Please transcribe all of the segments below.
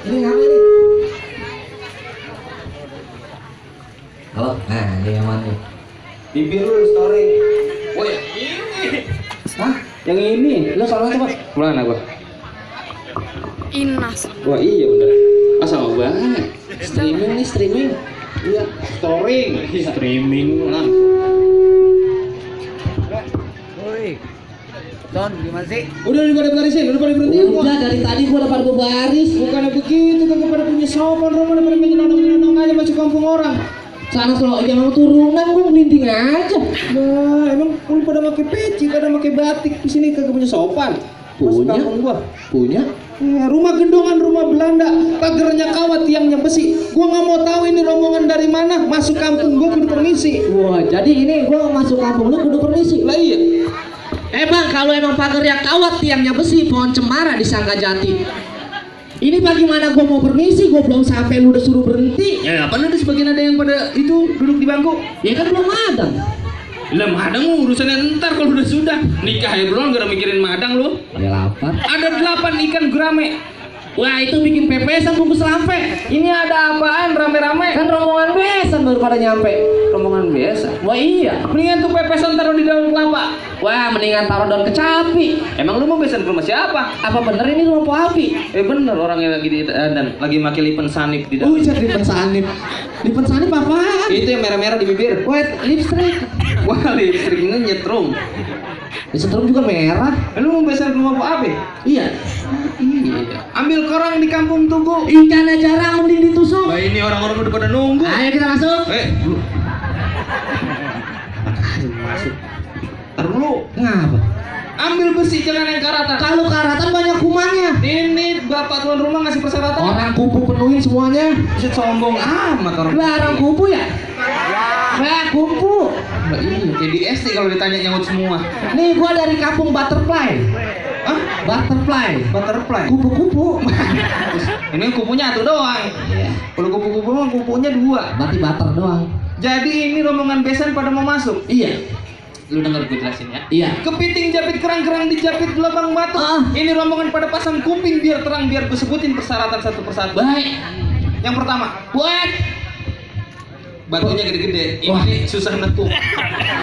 Ini ngapa nih? Halo, nah ini yang mana? Bibir lu story. Oh ya ini. Hah? Yang ini? Lu soalnya cepet. Mana gua? Inas. Wah iya bener. Ah sama banget. Streaming nih, streaming. Iya, storing. Streaming langsung. Woi. Don, gimana sih? Udah pada barisin, udah pada berhenti gua. Udah dari tadi gua udah pada berbaris. Bukan begitu, kan pada punya sopan, rumah pada punya nonong aja masuk kampung orang. Sana kalau jangan turunan gua ngelinting aja. Nah, emang lu pada pakai peci, pada pakai batik di sini kagak punya sopan. Masuk Punya? kampung gua. Punya? Ya, rumah gendongan, rumah Belanda, pagernya kawat, tiangnya besi. Gua nggak mau tahu ini rombongan dari mana. Masuk kampung gua kudu permisi. Wah, jadi ini gua masuk kampung lu kudu permisi. Lah iya. Bang, kalau emang pagarnya kawat, tiangnya besi, pohon cemara disangka jati. Ini bagaimana gua mau permisi? Gua belum sampai lu udah suruh berhenti. Ya, apa nanti sebagian ada yang pada itu duduk di bangku? Ya kan belum ada. Lah madang urusannya ntar kalau udah sudah nikah ya belum gak mikirin madang lu. Ya lapar. Ada 8 ikan gurame. Wah, itu bikin pepesan bungkus lampe. Ini ada apaan rame-rame? Kan rombongan besan baru pada nyampe. Rombongan biasa. Wah iya. Mendingan tuh pepesan taruh di daun kelapa. Wah, mendingan taruh daun kecapi. Emang lu mau besan ke rumah siapa? Apa bener ini rumah Po Api? Bener orangnya lagi di dan lagi makai lipen sanip di dalam. Jadi pensanip. Di pensanip apaan? Itu yang merah-merah di bibir. Wait, lipstick. Wah, listriknya nyetrum. Disetrum juga merah. Lu mau besan ke rumah Po Api? Iya. Iya. Ambil korang di kampung Tugu. Ikannya jarang mending ditusuk. Nah, ini orang-orang udah pada nunggu. Ayo kita masuk. Dulu. Masuk. Taruh dulu. Ngapa? Ambil besi jangan yang karatan. Kalau karatan banyak kumannya. Ini bapak tuan rumah ngasih persyaratan. Orang kupu penuhin semuanya. Buset sombong amat orang. Larang kupu ya? Wah, kupu. Nah, iya, kayak di SD kalau ditanya nyaut semua. Nih gua dari kampung Butterfly. Hah? Butterfly. Butterfly. Kupu-kupu. Ini kupunya satu doang. Iya. Kalau kupu-kupu mah kupunya 2. Berarti butter doang. Jadi ini rombongan besan pada mau masuk. Iya. Lu denger gue jelasin ya. Iya. Kepiting japit kerang-kerang dijapit lubang batu. Ini rombongan pada pasang kuping biar terang, biar gue sebutin persyaratan satu persatu. Baik. Yang pertama, buat batunya gede-gede. Wah. Ini susah netuk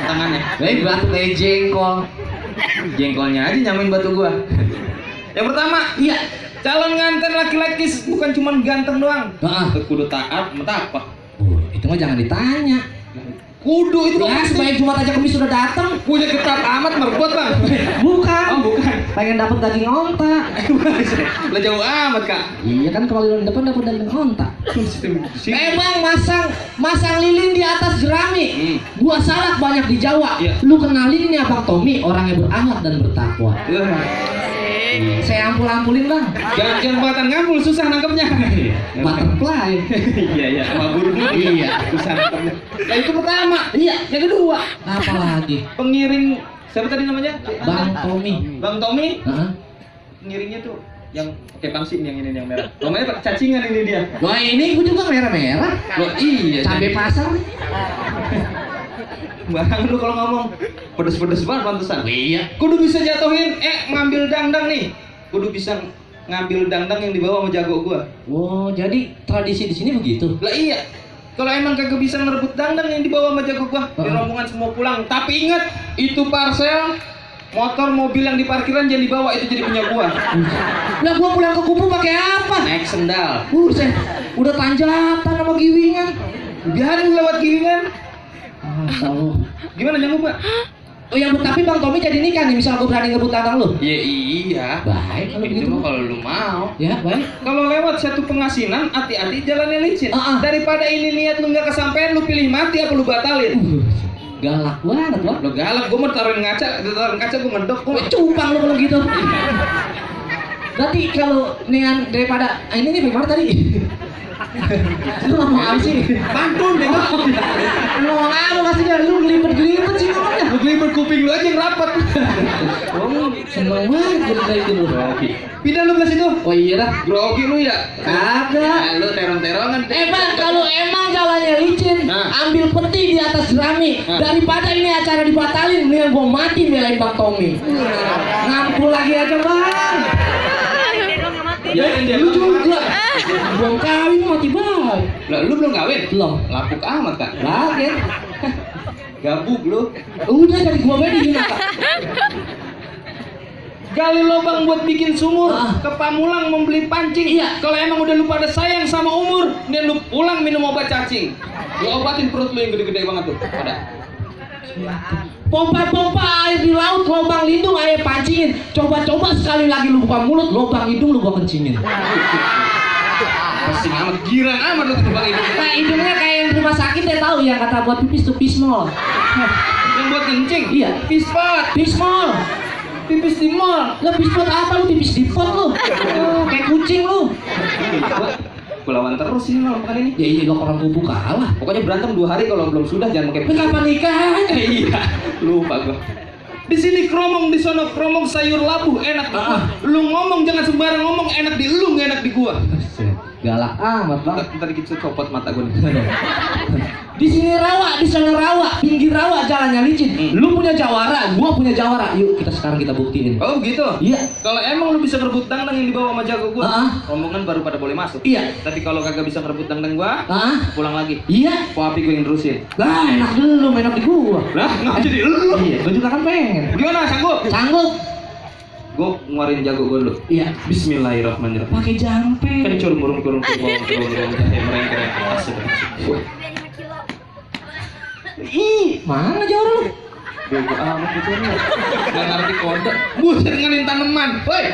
tangannya. Baik, batu kayak jengkol. Jengkolnya aja nyamain batu gua. Yang pertama, Iya. calon nganten laki-laki bukan cuma ganteng doang. Kudu taat, apa? Itu mah jangan ditanya. Kudu itu Ya, sebaik Jumat aja kemis sudah datang. punya ketat amat merbot bang. Bukan. Oh bukan. Pengen dapat daging onta. Lah jauh amat kak. Iya kan kalau di depan dapat daging onta. Eh Bang, masang lilin di atas jerami. Gua salak banyak di Jawa. Iya. Lu kenalin ini Abang Tommy, orang yang berakhlak dan bertakwa. Saya ampul-ampulin Bang. Jangan buatan ngampul susah nangkepnya. Butterfly. Iya sama burung. Iya. Susah nangkepnya. Nah itu pertama. Iya. Yang kedua, Apa lagi? pengiring siapa tadi namanya? Bang Tommy. Bang Tommy. Heeh. Pengiringnya tuh yang pakai pangsit yang ini yang merah. Namanya pakai cacingan ini dia. Wah, ini gua juga merah-merah. Loh iya. Cabai pasang. Barang lu kalau ngomong pedes-pedes banget pantesan. Iya. Kudu bisa jatuhin, ngambil dangdang nih. Kudu bisa ngambil dangdang yang dibawa sama jago gua. Oh, jadi tradisi di sini begitu. Lah iya. Kalau emang kagak bisa ngerebut dangdang yang dibawa sama jago gua, di rombongan semua pulang. Tapi ingat, itu parcel motor mobil yang di parkiran jangan dibawa, itu jadi punya gua. Lah gua pulang ke Kupu pakai apa? Naik sendal. Buset, udah tanjatan sama giwingan. Biarin lewat gilingan. Tahu. Gimana nyanggup gak? Oh yang tapi Bang Tommy jadi nikah nih, misal gua berani ngebut tanah lu. Ya iya. Baik kalau Itu begitu. mah kalau lu mau. Ya, baik. Kalau lewat satu pengasinan, hati-hati jalannya licin. Daripada ini niat lu nggak kesampaian, lu pilih mati apa lu batalin? Galak banget loh. Lo galak, gue mau taruhin kaca, gue ngedok. Gue cupang lu kalau gitu. Berarti kalau dengan daripada ini nih bagaimana tadi? Lu ngomong apa sih? Pantun deh. Lu ngomong apa maksudnya? Lu gelipet-gelipet sih ngomongnya. Gelibet kuping lu aja yang rapat. Oh, seneng banget gue dari dulu. Grogi. Pindah lu ke situ. Oh iya dah. Grogi lu ya? Kagak. Lu terong-terongan. Bang, kalau emang jalannya licin, ambil peti di atas jerami. Daripada ini acara dibatalin, mendingan gua mati belain Bang Tommy. Ngampul lagi aja Bang. Ya, Lu juga. Belum kawin mati baik. Lah, lu belum kawin? Belum. Lapuk amat, Kak. Lagi. Gabuk lu. Udah dari gua bedi gimana Kak? Gali lubang buat bikin sumur, Ah. ke Pamulang membeli pancing. Iya. Kalau emang udah lu pada sayang sama umur, dan lu pulang minum obat cacing. Lu obatin perut lu yang gede-gede banget tuh. Ada. Pompa-pompa air di laut, lubang lindung air pancingin. Coba-coba sekali lagi lu buka mulut, lubang hidung lu gua kencingin. Pusing amat, girang amat lu tuh bang ini. Nah hidungnya kayak yang di rumah sakit ya tahu yang kata buat pipis tuh pismol. Yang buat kencing? Iya. Pispot, Pismol. pipis di mall. Lah pipis apa lu pipis di pot lu? Kayak kucing lu. Gue lawan terus ini malam kali ini. Ya iya lo orang tubuh kalah. Pokoknya berantem 2 hari kalau belum sudah jangan pakai. Lu kapan nikah? Iya, lupa gua. Di sini kromong, di sono kromong, sayur labu enak di gua. Lu ngomong jangan sembarang ngomong, enak di lu nggak enak di gua. Galak amat bang. Ntar dikit copot mata gua nih. Di sini rawa, di sana rawa, pinggir rawa jalannya licin. Lu punya jawara, gua punya jawara. Yuk kita sekarang kita buktiin. Oh gitu? Iya. Kalau emang lu bisa ngerebut dangdang yang dibawa sama jago gua, Ah. rombongan baru pada boleh masuk. Iya. Tapi kalau kagak bisa ngerebut dangdang gua, Ah, pulang lagi. iya. Po api gua yang terusin. Lah enak dulu, enak di gua. Lah, nggak jadi lu. Iya, gua juga kan pengen. Gimana sanggup? Sanggup? Gua ngeluarin jago gua dulu. Iya. Bismillahirrahmanirrahim. Pakai jampe. Kencur burung merengek. Asik. Ih, mana jawara lu? Bego amat gitu nih. Gak ngerti kode. Buset ngelin tanaman. Woi.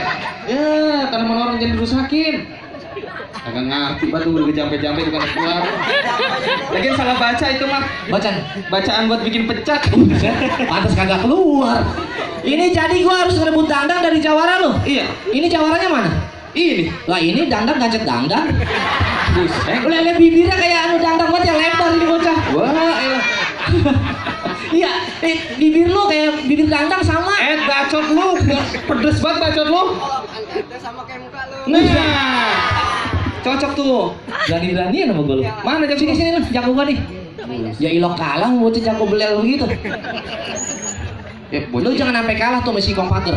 Ya, tanaman orang jangan dirusakin. Kagak ngerti batu udah jampe-jampe bukan keluar. Lagian salah baca itu mah. Bacaan buat bikin pecat. Pantas kagak keluar. Ini jadi gua harus ngerebut dangdang dari jawara lu. Iya. Ini jawaranya mana? Ini. Lah ini dangdang gancet dangdang. Buset. Lihat bibirnya kayak anu dangdang banget yang lebar ini bocah. Wah, elah. Iya, bibir lu kayak bibir dangdang sama. Bacot lu. Pedes banget bacot lu. Sama kayak muka lu. Nah. Cocok tuh. Berani-beranian sama gua lu. Mana jago? Sini lu, jago gua nih. Ya ilok kalah bocah jago belel begitu. Lu jangan sampai kalah tuh sama singkong pager.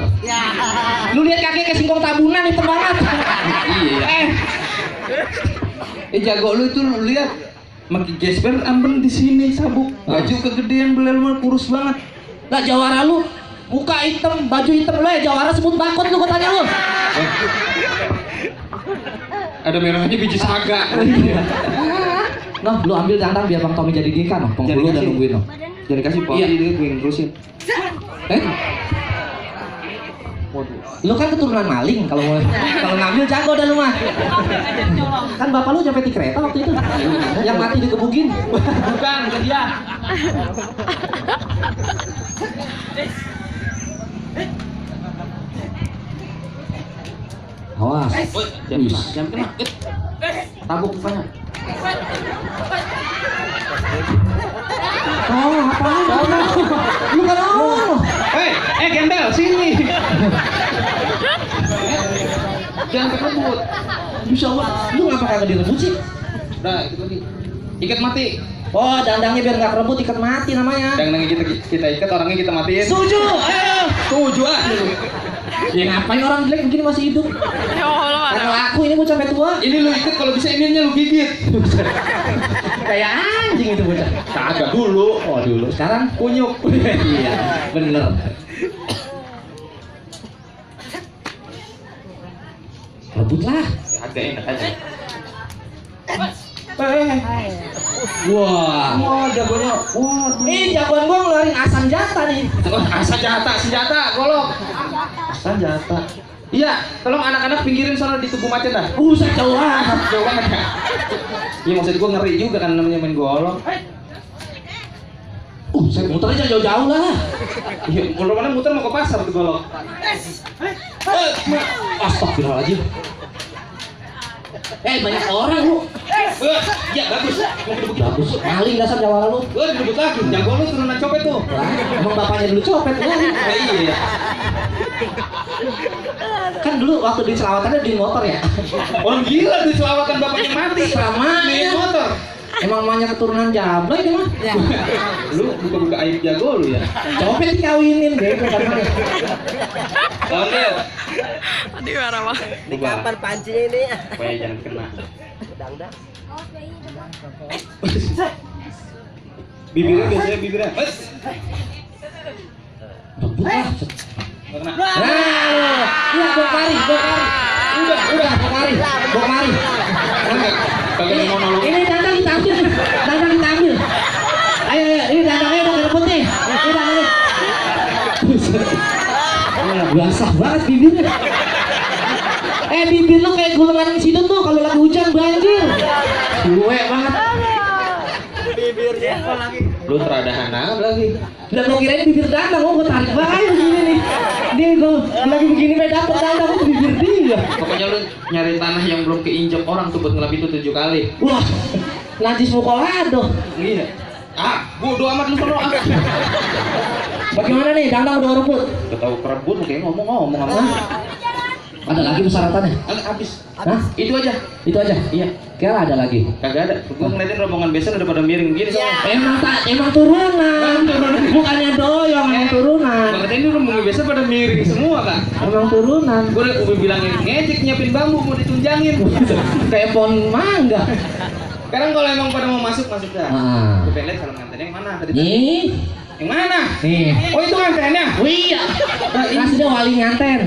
Lu lihat kakek ke singkong tabunan itu banget. Iya. Jago lu itu lu lihat makin gesper amben di sini sabuk. Baju kegedean belel mah kurus banget. Lah jawara lu muka hitam, baju hitam lu ya jawara sebut bakot lu katanya lu. Ada merahnya biji saga. Noh, lu ambil dangdang biar Bang Tommy jadi nikah noh. Penghulu udah nungguin noh. Jangan kasih poli Iya. dia gue yang terusin. Waduh. Lu kan keturunan maling kalau ngambil jago dah lu mah. Kan bapak lu nyampe di kereta waktu itu. Yang mati dikebukin. Bukan dia. Awas. Jam kena. Tabuk rupanya. Oh, apaan? Lu kan Gembel sini. Jangan kerebut. Bisa Allah. Lu ngapa kagak direbut sih? Udah, itu tadi. Ikat mati. Oh, dangdangnya biar nggak kerebut ikat mati namanya. Dangdangnya kita ikat, orangnya kita matiin. Setuju. Ayo. Setuju ah. Ya ngapain orang jelek begini masih hidup? Karena laku ini bocah sampai tua. Ini lu ikat, kalau bisa ininya lu gigit. Kayak anjing itu bocah. Kagak dulu. Oh dulu. Sekarang Kunyuk. iya, bener. Rebutlah. Agak enak aja. Wah. Wah, jagonya. Wah, Jagoan gua ngeluarin asam jata nih. asal senjata, golok. Senjata. Iya, tolong anak-anak pinggirin sana di tubuh macan dah. Buset jauh banget. Jauh banget ya. Iya, maksud gua ngeri juga kan namanya main golok. Saya muternya jauh-jauh lah. Iya, kalau mana muter mau ke pasar tuh golok. Astagfirullahaladzim. Banyak orang lu. Ya bagus. Mau dibut Bagus. Maling dasar jawara lu. dibut lagi. Jago lu turunan copet tuh. Lah, emang bapaknya dulu copet kan? Iya. Kan dulu waktu di selawatannya di motor ya. Orang gila di selawatan bapaknya mati. Sama Di ya. motor. Emang mamanya keturunan jablay dia mah. Lu buka-buka aib jago lu ya. Copet dikawinin bego kan. Oke. Aduh, marah banget. Di kapan pancinya ini? Supaya jangan kena. Dangdang. Bibirnya biasanya bibirnya. Rebut lah. Nggak kena. Iya, bokari. Udah, bokari. Kagak mau nolong. Ini dandang diambil. Ayo, ini dandangnya udah rebut nih. Ini dandangnya. Basah banget bibirnya. Bibir lo kayak gulungan sidon tuh kalau lagi hujan banjir. Suwe banget. Bibirnya lagi. Lu teradahan amat lagi. Udah mau kirain bibir dandang, gue tarik banget begini nih. Dia gue lagi begini dapet dandang itu bibir dia. Pokoknya lu nyari tanah yang belum keinjak orang tuh buat ngelap itu 7 kali. Wah, najis mukolado. Iya. Bodo amat lu sono. Bagaimana nih, dandang udah rebut? Udah tahu kerebut kayak ngomong apa? Ada lagi persyaratannya? Habis. Hah? Itu aja. Iya. Kira ada lagi. Kagak ada. Gua ngeliatin rombongan besan udah pada miring gini sama. Emang turunan. Bukannya doyong, emang turunan. Gua ngatain ini rombongan besan pada miring semua, Kak. Emang turunan. Gua udah bilangin ngejek nyiapin bambu mau ditunjangin. Kayak pohon mangga. Sekarang kalau emang pada mau masuk dah. Gua pengen lihat salam ngantennya yang mana tadi. Nih. Yang mana? Nih. Oh itu ngantennya. Oh iya. Masih dia wali nganten.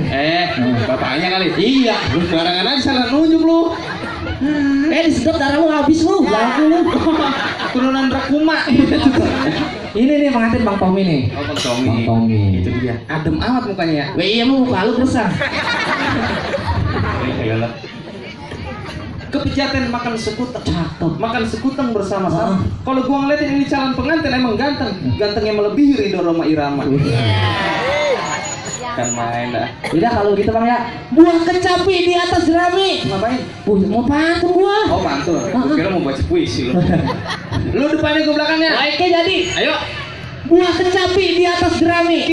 Bapaknya kali. Iya. Lu sembarangan aja salah nunjuk lu. Disedot darah lu habis lu. Laku lu. Turunan Rakuma. Ini nih pengantin Bang Tommy nih. Oh, Bang Tommy. Bang Tommy. Itu dia. Adem amat mukanya ya. Iya muka lu gersang. Iyalah. Kepejaten makan sekutang. Cakep. Makan sekutang bersama-sama. Kalau gua ngeliatin ini calon pengantin emang ganteng. Gantengnya melebihi Ridho Roma Irama. Kan main dah. Udah kalau gitu Bang ya. Buah kecapi di atas jerami. Ngapain? Mau pantun gua. Oh mantul. Gua kira mau baca puisi lu. Lu depannya gua belakangnya. Baiknya jadi. Ayo. Buah kecapi di atas jerami.